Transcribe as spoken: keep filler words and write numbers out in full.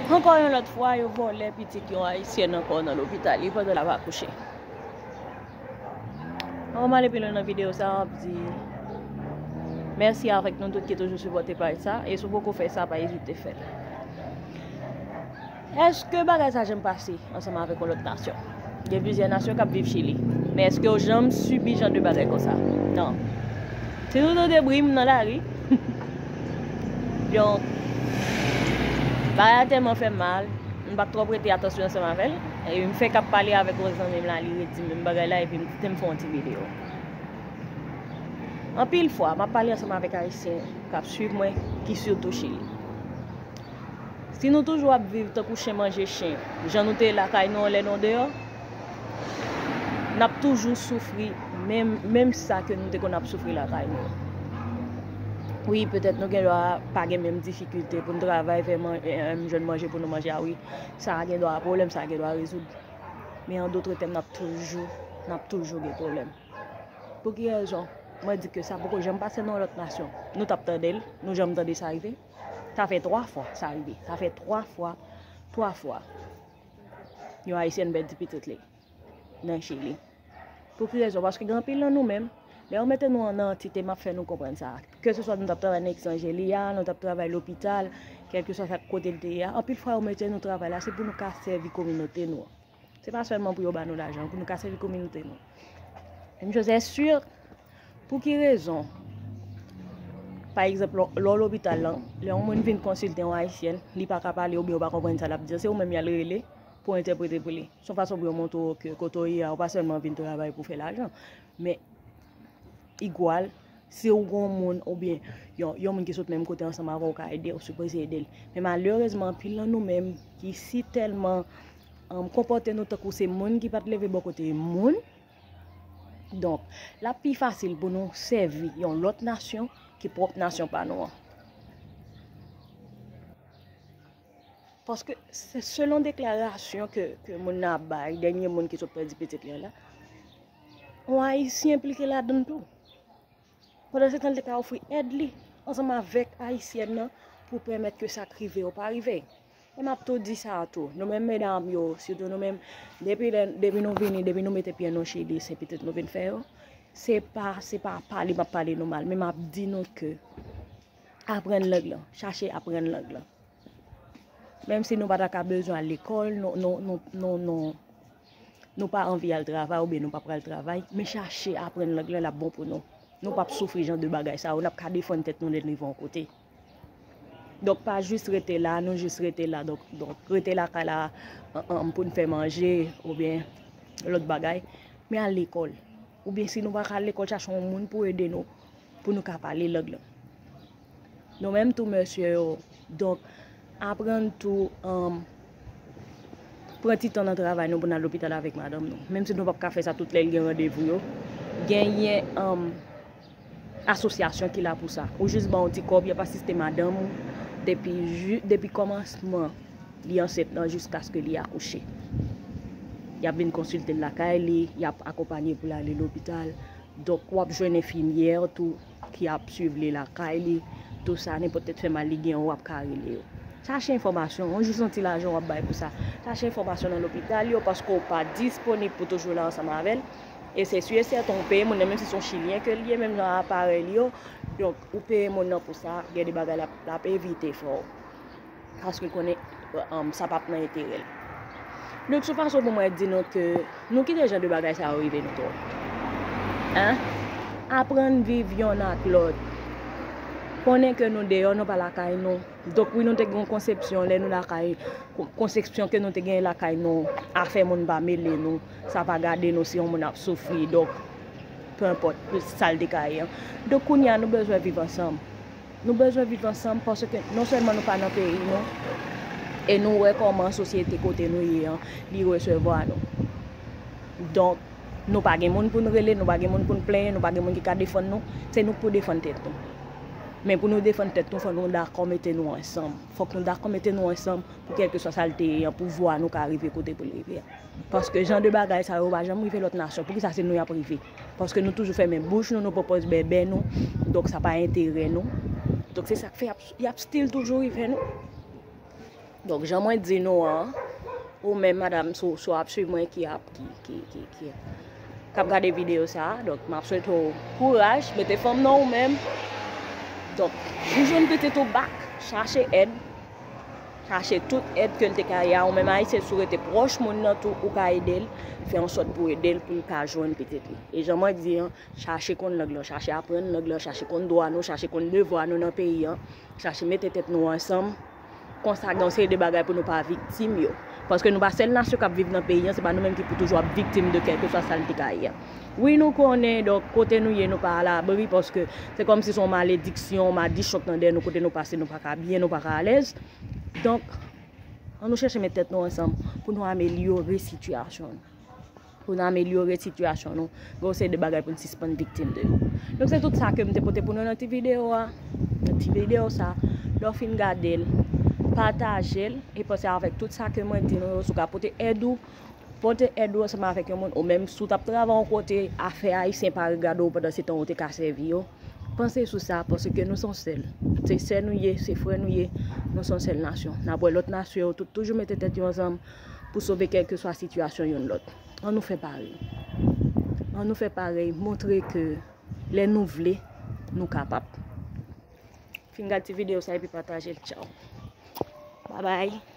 Ankò yon lòt fwa, yo vòlè pitit yon Ayisyèn ankò nan lopital li pandan l ap akouche. Anvan m ale pi lwen nan videyo sa a, m ap di mèsi avèk nou tout ki toujou sipòte paj sa, e si w poko fè sa, pa ezite fè l. Èske bagay sa janm pase ansanm avèk yon lòt nasyon? Gen plizyè nasyon k ap viv Chili, men èske yo janm sibi jan de bagay konsa? Non. Si nou tande bri, m nan lari. Donk, bagay la tèlman fè m mal, m pa t twò prete atansyon ansanm avè l. E m fèk ap pale avèk yon zanmi m la, li redi menm bagay la, epi m kite m fè yon ti videyo. Anpil fwa, m ap pale ansanm avèk Ayisyen k ap swiv mwen, ki sitou Chili. Si nou toujou ap viv tankou chen manje chen, jan nou te ye lakay nou an lè nou deyò, n ap toujou soufri menm, menm sa ke nou te konn ap soufri lakay nou. Wi, petèt nou gen dwa pa gen menm difikilte pou n travay, fè man-, em, jwenn manje pou nou manje a, wi. Sa a gen dwa pwoblèm, sa a gen dwa rezoud. Men an dotre tèm, n ap toujou, n ap toujou gen pwoblèm. Pou ki rezon? Mwen di ke sa poko janm pase nan yon lòt nasyon. Nou t ap tande l, nou janm tande sa rive? Sa fè twa fwa sa rive. Sa fè twa fwa, twa fwa yon Ayisyèn pèdi pitit li nan Chili. Pou ki rezon? Paske gen anpil nan nou menm, lè yo mete nou nan antite, m ap fè nou konprann sa. Keseswa nou t ap travay nan Ex Angelia, nou t ap travay lopital, kèlkeswa sa kote l te ye a, anpil fwa yo mete nou travay la, se pou nou ka sèvi kominote nou an. Se pa sèlman pou yo ba nou lajan, pou nou ka sèvi kominote nou. E m jis èske, pou ki rezon, pa egzanp, lè w, lè w lopital lan, lè yon moun vin konsilte yon Ayisyèn, li pa ka pale oubyen ou pa konprann sa l ap di, se ou menm y al rele pou entèprete pou li. Se yon fason pou yo montre w ke kote w ye a, ou pa sèlman vin travay pou fè lajan. Men, igwal, si w gon moun oubyen yon, yon moun ki sot menm kote ansanm avè w ka ede, ou sipoze ede l. Men malerezman, anpil nan nou menm ki si tèlman, um, konpòte nou tankou se moun ki pa t leve bò kote moun, donk, l ap pi fasil pou nou sèvi yon lòt nasyon ki pwòp nasyon pa nou an. Paske se selon deklarasyon ke, ke moun nan ap bay, dènye moun ki sot pèdi pitit li an la, yon Ayisyen enplike ladan l tou. Pandansetan, li te ka ofri èd li ansanm avèk Ayisyèn nan pou pèmèt ke sa k rive yo pa rive. E m ap tou di sa a tou, nou menm medam yo, sitou nou menm, depi lè, depi nou vini, depi nou mete pye nou Chili, se pitit nou vin fè yo. Se pa, se pa pale m ap pale nou mal, men m ap di nou ke aprann lang lan, chache aprann lang lan. Menm si nou pa ta ka bezwen al lekòl, nou, nou, nou, nou, nou, nou pa anvi al travay oubyen nou pa pral travay, men chache aprann lang lan, l ap bon pou nou. Nou p ap soufri jan de bagay sa yo, n ap ka defann tèt nou lè n rive yon kote. Donk, pa jis rete la, nou jis rete la. Donk, donk rete lakay la, an, an, pou n fè manje, oubyen lòt bagay. Men al lekòl. Oubyen si nou pa ka al lekòl, chache yon moun pou ede nou, pou nou ka pale lang lan. Nou menm tou, mesye yo. Donk, aprann tou, um, pran ti tan nan travay nou pou n al lopital avèk madanm nou. Menm si nou p ap ka fè sa tout lè l gen randevou yo, genyen, um, asosyasyon ki la pou sa. Ou jis ba yon ti kòb, y ap asiste madanm ou depi, ju-, depi kòmansman li ansent lan jiskaske li akouche. Y ap vin konsilte l lakay li, y ap akonpanye pou l ale lopital. Donk, w ap jwenn enfimyè tou ki ap swiv li lakay li. Tou sa, nenpòt tèt fè mal li gen, w ap ka rele yo. Chache enfòmasyon, yon jis yon ti lajan w ap bay pou sa. Chache enfòmasyon nan lopital yo, paske w pa disponib pou toujou la ansanm avè l. E se si e sèten, w peye moun nan, menm si se yon Chilyen ke l ye, menm jan aparèy li yo. Donk, ou peye moun nan pou sa, gen de bagay l ap, l ap evite fè w. Paske l konnen, um, sa p ap nan enterè l. Donk, se yon fason pou mwen di nou ke nou kite jan de bagay sa yo rive nou twòp. Hein? Aprann viv yonn ak lòt. Konnen ke nou deyò, nou pa lakay nou. Donk, wi, nou te gen yon konsepsyon lè nou lakay, kon-, konsepsyon ke nou te gen lakay nou, afè moun pa mele nou, sa pa gade nou si yon moun ap soufri. Donk, pe enpòt sa l te ka ye an. Donk, kounye a, nou bezwen viv ansanm. Nou bezwen viv ansanm paske non sèlman nou pa nan peyi nou, e nou wè kòman sosyete kote nou ye an, li resevwa nou. Donk, nou pa gen moun pou n rele, nou pa gen moun pou n plenyen, nou pa gen moun ki ka defann nou, se nou k pou defann tèt nou. Men pou nou defann tèt nou, fò nou dakò mete nou ansanm. Fòk nou dakò mete nou ansanm pou kèlkeswa sa l te ye an, pou vwa nou ka rive kote pou l rive an. Paske jan de bagay sa yo pa janm rive lòt nasyon. Poukisa se nou y ap rive? Paske nou toujou fèmen bouch nou, nou pran pòz bèbè nou. Donk, sa pa enterè nou. Donk, se sa k fè y ap, y ap still toujou rive nou. Donk, jan mwen di nou an, ou menm, madanm, si w, si w ap swiv mwen ki ap, ki, ki, ki, ki, k ap gade videyo sa a, donk, m ap swete w kouraj, mete fanm nan ou menm. Donk, pou jwenn pitit ou back, chache èd. Chache tout èd ke l te ka ye a. Ou menm Ayisyen, si w rete pwòch moun nan tou, ou ka ede l. Fè ansòt pou ede l, pou l ka jwenn pitit li. E jan mwen di an, chache konn lang lan, chache aprann lang lan, chache konn dwa nou, chache konn devwa nou nan peyi an, chache mete tèt nou ansanm. Konsa, gen yon seri de bagay pou nou pa viktim yo. Paske nou pa sèl nasyon k ap viv nan peyi an, se pa nou menm ki pou toujou ap viktim de kèlkeswa sa l te ka ye a. Wi, nou konnen, donk, kote nou ye, nou pa alabri, paske se kòmsi se yon malediksyon, yon madichon k nan dèyè nou, kote nou pase, nou pa ka byen, nou pa ka alèz. Donk, ann nou chèche met tèt nou ansanm pou nou amelyore sitiyasyon nou. Pou nou amelyore sitiyasyon nou, gen yon seri de bagay pou n sispann viktim de yo. Donk, se tout sa ke m te pote pou nou nan ti videyo a, nan ti videyo sa. Lè w fin gade l, pataje l, e panse avèk tout sa ke mwen di nou yo, si w ka pote èd ou, pote èd ou ansanm avèk yon moun, ou menm si w t ap travay yon kote, afè ayisyen pa regade w pandan se tan ou te ka sèvi yo. Panse sou sa, paske nou se yon sèl. Se sè nou ye, se frè nou ye, nou se yon sèl nasyon. N ap wè lòt nasyon yo tout toujou mete tèt yo ansanm pou sove kèlkeswa sitiyasyon youn lòt. Ann nou fè parèy. Ann nou fè parèy, montre ke lè nou vle, nou kapab. Fin gad ti videyo sa epi pataje l. Tchaw. Babay.